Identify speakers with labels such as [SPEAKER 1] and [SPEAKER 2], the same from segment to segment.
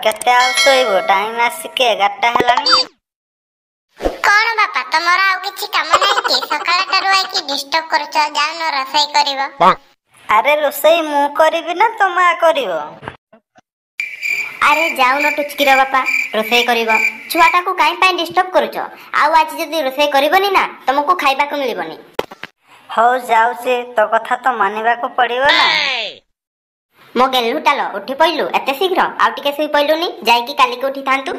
[SPEAKER 1] କେତେ ଆଉ ଶୋଇବୁ? ଟାଇମ୍ ଆସିକି 11ଟା ହେଲାଣି।
[SPEAKER 2] କଣ ବାପା, ତମର ଆଉ କିଛି କାମ ନାହିଁ କି? ସକାଳଟାରୁ ଆଇକି ଡିଷ୍ଟର୍ବ କରୁଛ। ଯାଉନ ରୋଷେଇ କରିବ।
[SPEAKER 1] ଆରେ, ରୋଷେଇ ମୁଁ କରିବି ନା ତୋ ମା କରିବ?
[SPEAKER 3] ଆରେ ଯାଉନ ଟୁଚକିର ବାପା, ରୋଷେଇ କରିବ। ଛୁଆଟାକୁ କାଇଁ ପାଇଁ ଡିଷ୍ଟର୍ବ କରୁଛ? ଆଉ ଆଜି ଯଦି ରୋଷେଇ କରିବନି ନା, ତମକୁ ଖାଇବାକୁ ମିଳିବନି।
[SPEAKER 1] ହଉ ଯାଉଛି, ତୋ କଥା ତ ମାନିବାକୁ ପଡିବ ନା।
[SPEAKER 3] ମୋ ଗେହ୍ଲୁଟାଲ, ଉଠି ପଇଲୁ ଏତେ ଶୀଘ୍ର? ଆଉ ଟିକେ ଶୋଇ ପଇଲୁନି, ଯାଇକି କାଲିକି ଉଠିଥାନ୍ତୁ।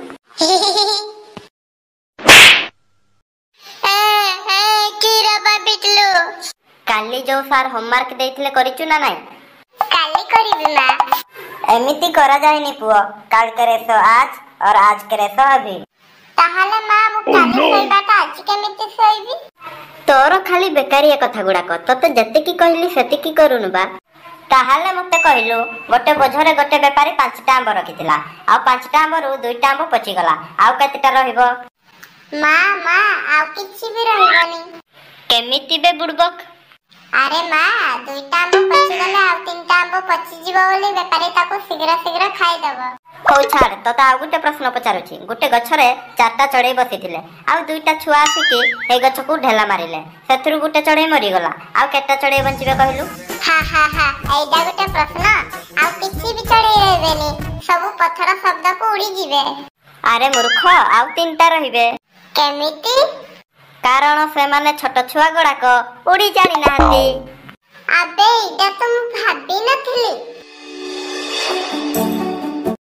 [SPEAKER 2] ବିଟଲୁ,
[SPEAKER 3] କାଲି ଯୋଉ ସାର୍ ହୋମୱାର୍କ ଦେଇଥିଲେ କରିଛୁ ନା ନାଇଁ?
[SPEAKER 2] କାଲି କରିବି ମା।
[SPEAKER 3] ଏମିତି କରାଯାଏନି ପୁଅ। କାଲ କରେ ସୋ ଆଜ और आज करे ସୋ ଅଭି।
[SPEAKER 2] ତାହେଲେ ମା, ମୁଁ କାଲି ଶୋଇବାଟା ଆଜି କେମିତି ଶୋଇବି?
[SPEAKER 3] ତୋର ଖାଲି ବେକାରିଆ କଥା ଗୁଡାକ। ତତେ ଯେତିକି କହିଲି ସେତିକି କରୁନୁ ବା। ତାହେଲେ ମତେ କହିଲୁ, ଗୋଟେ ବୋଝରେ ଗୋଟେ ବେପାରୀ 5ଟା ଆମ୍ବ ରଖିଥିଲା, ଆଉ 5ଟା ଆମ୍ବରୁ 2ଟା ଆମ୍ବ ପଚିଗଲା, ଆଉ କେତେଟା ରହିବ?
[SPEAKER 2] ମା ମା, ଆଉ କିଛି ବି ରହିବନି।
[SPEAKER 3] କେମିତି ବେ ବୁଡବକ୍?
[SPEAKER 2] ଆରେ ମା, 2ଟା ଆମ୍ବ ପଚିଗଲେ ଆଉ 3ଟା ଆମ୍ବ ପଚିଯିବ ବୋଲି ବେପାରୀ ତାକୁ ଶୀଘ୍ର ଶୀଘ୍ର ଖାଇଦବ।
[SPEAKER 3] ହଉ ଛାଡ, ତତେ ଆଉ ଗୋଟେ ପ୍ରଶ୍ନ ପଚାରୁଛି। ଗୋଟେ ଗଛରେ 4ଟା ଚଢେଇ ବସିଥିଲେ, ଆଉ 2ଟା ଛୁଆ ଆସିକି ସେଇ ଗଛକୁ ଢେଲା ମାରିଲେ, ସେଥିରୁ ଗୋଟେ ଚଢେଇ ମରିଗଲା, ଆଉ କେତେଟା ଚଢେଇ ବଞ୍ଚିବେ କହିଲୁ?
[SPEAKER 2] ହା ହା ହା, ଏଇଟା ଗୋଟେ ପ୍ରଶ୍ନ? ଆଉ କିଛି ବି ଚଢେଇ ରହିବେନି, ସବୁ ପଥର ଶବ୍ଦକୁ ଉଡିଯିବେ।
[SPEAKER 3] ଆରେ ମୂର୍ଖ, ଆଉ 3ଟା ରହିବେ।
[SPEAKER 2] କେମିତି?
[SPEAKER 3] କାରଣ ସେମାନେ ଛୋଟ ଛୁଆ ଗୁଡାକ ଉଡି ଜାଣି ନାହାନ୍ତି।
[SPEAKER 2] ଆବେ, ଏଇଟା ତ ମୁଁ ଭାବି ନଥିଲି।